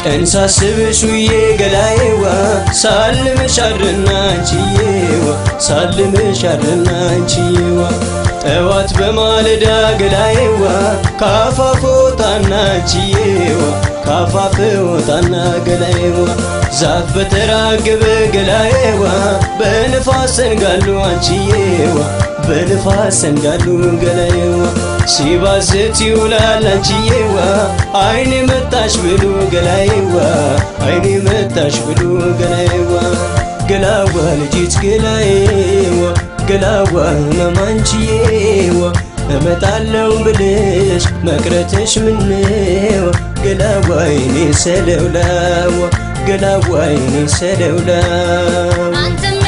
ቀን ሳስብሽ ውዬ ገላዬዋ ሳልምሽ አድርና አንቺዬዋ፣ ሳልምሽ አድርና አንቺዬዋ። ጠዋት በማለዳ ገላዬዋ ካፋፍ ወጣና አንቺዬዋ፣ ካፋፍ ወጣና ገላዬዋ፣ ዛፍ በተራገበ ገላዬዋ በንፋስ ሰንጋሉ አንቺዬዋ፣ በንፋስ ሰንጋሉ ገላዬዋ። ሲባዝት ይውላል አንቺዬዋ አይኔ መጣሽ ብሉ ገላዬዋ፣ አይኔ መጣሽ ብሉ ገላዬዋ። ገላዋ ልጅት ገላዬዋ፣ ገላዋ ህመማንቺዬዋ፣ እመጣለው ብልሽ መቅረትሽ ምነዋ? ገላዋ የኔ ሰለውላዋ፣ ገላዋ የኔ ሰለውላዋ። አንተም